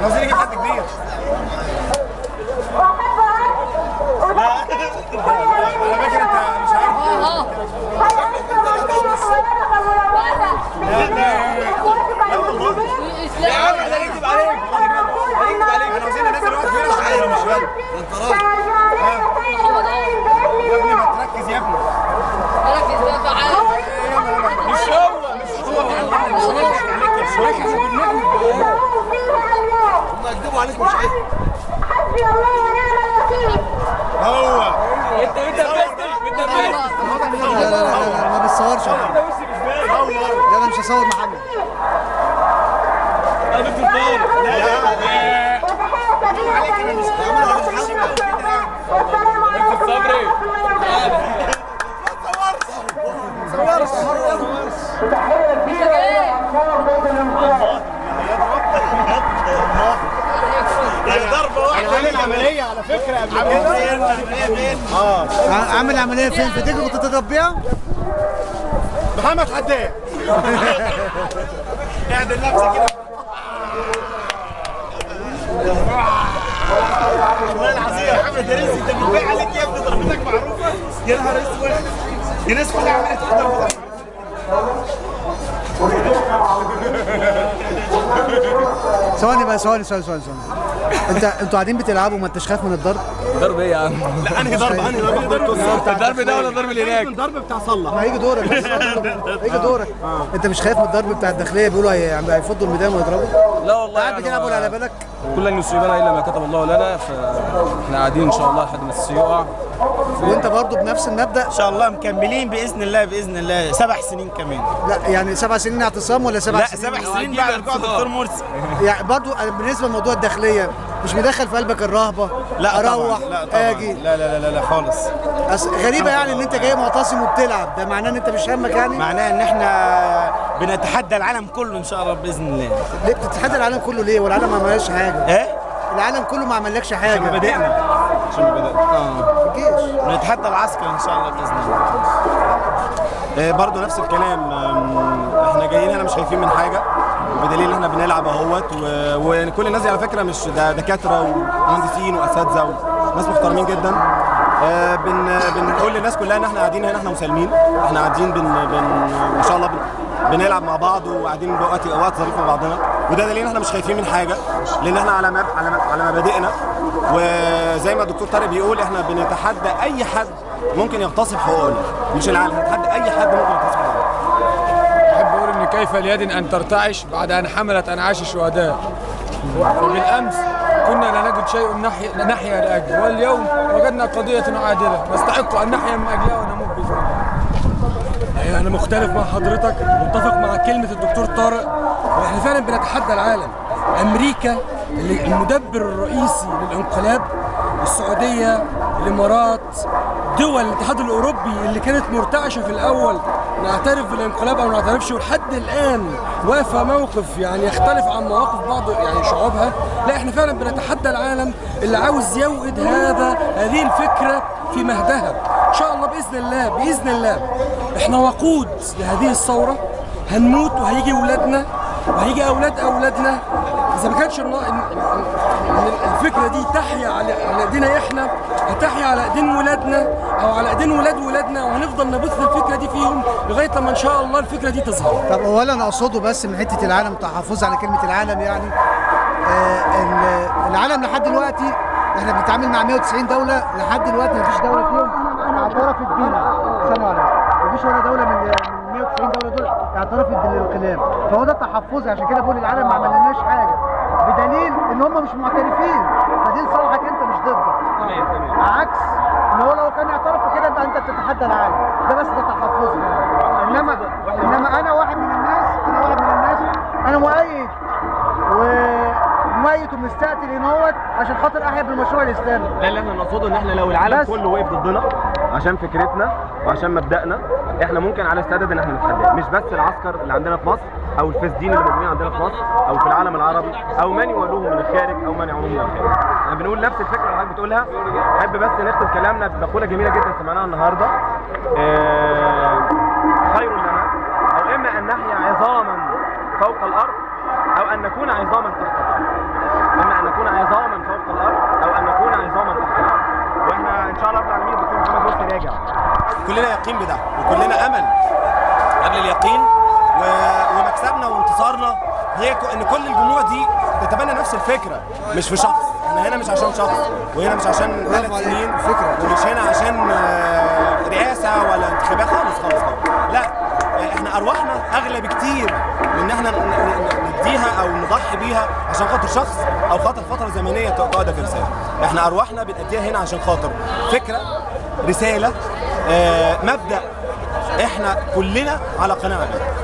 عاوزين نجيب حد كبير. لا على فكرة انت مش عارف. لا والله يا عم احنا هنكذب عليك، هنكذب عليك. احنا عاوزين ننزل واحد فينا مش عارف، مش فاهم. ده انت راجل يا ابني، ما تركز يا ابني. ركز بقى تعالى. مش هو مش هو مش هنضحك عليك يا شيخ. هم يكذبوا عليك مش عيب. حسبي الله ونعم الوكيل. هو انت انت لا لا لا ما بتصورش. لا انا مش هصور محمد. انا دكتور طارق. لا لا والسلام عليكم صبري. تحية كبيرة لأنصار بيت الانقاذ. ضربة واحدة. عامل عملية على فكرة قبل كده. عامل عملية فين؟ في تجربة كنت تضرب بيها؟ محمد حداد. اعدل نفسك كده. والله العظيم يا محمد يا رزق انت بتبيع عليك يا ابني، ضربتك معروفة. يا نهار اسود، الناس كلها عمالة تحضر. ثواني بقى، ثواني ثواني ثواني. انتوا قاعدين بتلعبوا، ما انتش خايف من الضرب؟ ضرب ايه يا عم؟ لا انهي ضرب؟ انهي ضرب؟ الضرب ده ولا الضرب اللي هناك؟ الضرب بتاع صلح. ما هيجي دورك بس، هيجي دورك. انت مش خايف من الضرب بتاع الداخلية؟ بيقولوا هيفضوا الميدان ويضربوا. لا والله. قاعد بتلعب ولا على بالك؟ كل لن يصيبنا الا ما كتب الله لنا، فاحنا قاعدين ان شاء الله لحد ما السيسي يقع. وانت برضو بنفس المبدا؟ ان شاء الله مكملين باذن الله، باذن الله 7 سنين كمان. لا يعني 7 سنين اعتصام ولا 7 سنين؟ لا 7 سنين بعد رجوع الدكتور مرسي. يعني برضو بالنسبة لموضوع الداخلية مش مدخل في قلبك الرهبة؟ لا اروح لا طبعا. اجي؟ لا لا لا لا خالص. غريبة يعني ان انت جاي معتصم وبتلعب، ده معناه ان انت مش همك يعني؟ معناه ان احنا بنتحدى العالم كله ان شاء الله باذن الله. ليه بتتحدى العالم كله ليه؟ والعالم ما عملش حاجة. ايه؟ العالم كله ما عملكش حاجة. عشان مبادئنا. عشان مبادئنا. الجيش. بنتحدى العسكر ان شاء الله باذن الله. برضه نفس الكلام، احنا جايين هنا مش خايفين من حاجة، وبدليل ان احنا بنلعب اهوت، وكل الناس دي على فكرة مش ده دكاترة ومهندسين واساتذه وناس محترمين جدا. بنقول للناس كلها ان احنا قاعدين هنا، احنا مسالمين، احنا قاعدين ان شاء الله بنلعب مع بعض وقاعدين بوقت اوقات ظريفة مع بعضنا، وده دليل ان احنا مش خايفين من حاجة، لان احنا على مبادئنا. وزي ما الدكتور طارق بيقول احنا بنتحدى اي حد ممكن يغتصب حقوقنا، مش العالم، بنتحدى اي حد ممكن يغتصب حقوقنا. احب اقول ان كيف ليد ان ترتعش بعد ان حملت انعاش الشهداء. وبالامس كنا لا نجد شيء نحيا لاجله، واليوم وجدنا قضية عادلة نستحق ان نحيا من اجلها ونموت باذن الله. أنا مختلف مع حضرتك، متفق مع كلمة الدكتور طارق، واحنا فعلا بنتحدى العالم. أمريكا اللي المدبر الرئيسي للانقلاب، السعودية، الإمارات، دول الاتحاد الأوروبي اللي كانت مرتعشة في الأول نعترف بالانقلاب أو ما نعترفش، ولحد الآن واقفة موقف يعني يختلف عن مواقف بعض يعني شعوبها. لا احنا فعلا بنتحدى العالم اللي عاوز يوئد هذه الفكرة في مهدها. إن شاء الله بإذن الله، بإذن الله احنا وقود لهذه الثورة، هنموت وهيجي ولادنا وهيجي أولاد أولادنا. إذا ما كانش الفكرة دي تحيا على إيدينا إحنا، هتحيا على إيدين ولادنا أو على إيدين ولاد ولادنا، وهنفضل نبث الفكرة دي فيهم لغاية لما إن شاء الله الفكرة دي تظهر. طب أولا أقصده بس من حتة العالم، تحفظ على كلمة العالم، يعني العالم لحد دلوقتي احنا بنتعامل مع 190 دولة، لحد دلوقتي مفيش دولة فيهم اعترفت بينا. ثانية واحدة، مفيش ولا دولة من 190 دولة دول اعترفت بالانقلاب، فهو ده تحفظي. عشان كده بقول العالم ما عملناش حاجة، بدليل ان هم مش معترفين، فدي لصالحك انت مش ضدك. عكس ان هو لو كان اعترفوا كده انت بتتحدى العالم، ده بس ده تحفظي. انما انا واحد من الناس، انا مؤيد وميت ومستقتل هنا عشان خاطر احيا بالمشروع الاسلامي. لا اللي احنا نقصده ان احنا لو العالم كله وقف ضدنا عشان فكرتنا وعشان مبدأنا، احنا ممكن على استعداد ان احنا نتحداه، مش بس العسكر اللي عندنا في مصر او الفاسدين اللي موجودين عندنا في مصر او في العالم العربي او من يولوهم من الخارج او من يعونهم من الخارج. احنا بنقول نفس الفكرة اللي حضرتك بتقولها. احب بس نختم كلامنا بمقولة جميلة جدا سمعناها النهارده، خير لنا او اما ان نحيا عظاما فوق الارض او ان نكون عظاما تحت الارض. عظاما فوق الارض او ان نكون عظاما تحت الارض. واحنا ان شاء الله رب العالمين الدكتور محمد مرسي راجع، كلنا يقين بده وكلنا امل قبل اليقين. ومكسبنا وانتصارنا هي ان كل الجموع دي تتبنى نفس الفكرة، مش في شخص. احنا هنا مش عشان شخص، وهنا مش عشان 3 سنين، ومش هنا عشان رئاسة ولا انتخابات خالص خالص خالص. لا، احنا ارواحنا اغلى بكتير من ان احنا نديها او نضحي بيها عشان خاطر شخص او خاطر فترة زمنية تقعد في رسالة. احنا ارواحنا بنأديها هنا عشان خاطر فكرة، رسالة، مبدأ احنا كلنا على قناعة بيه.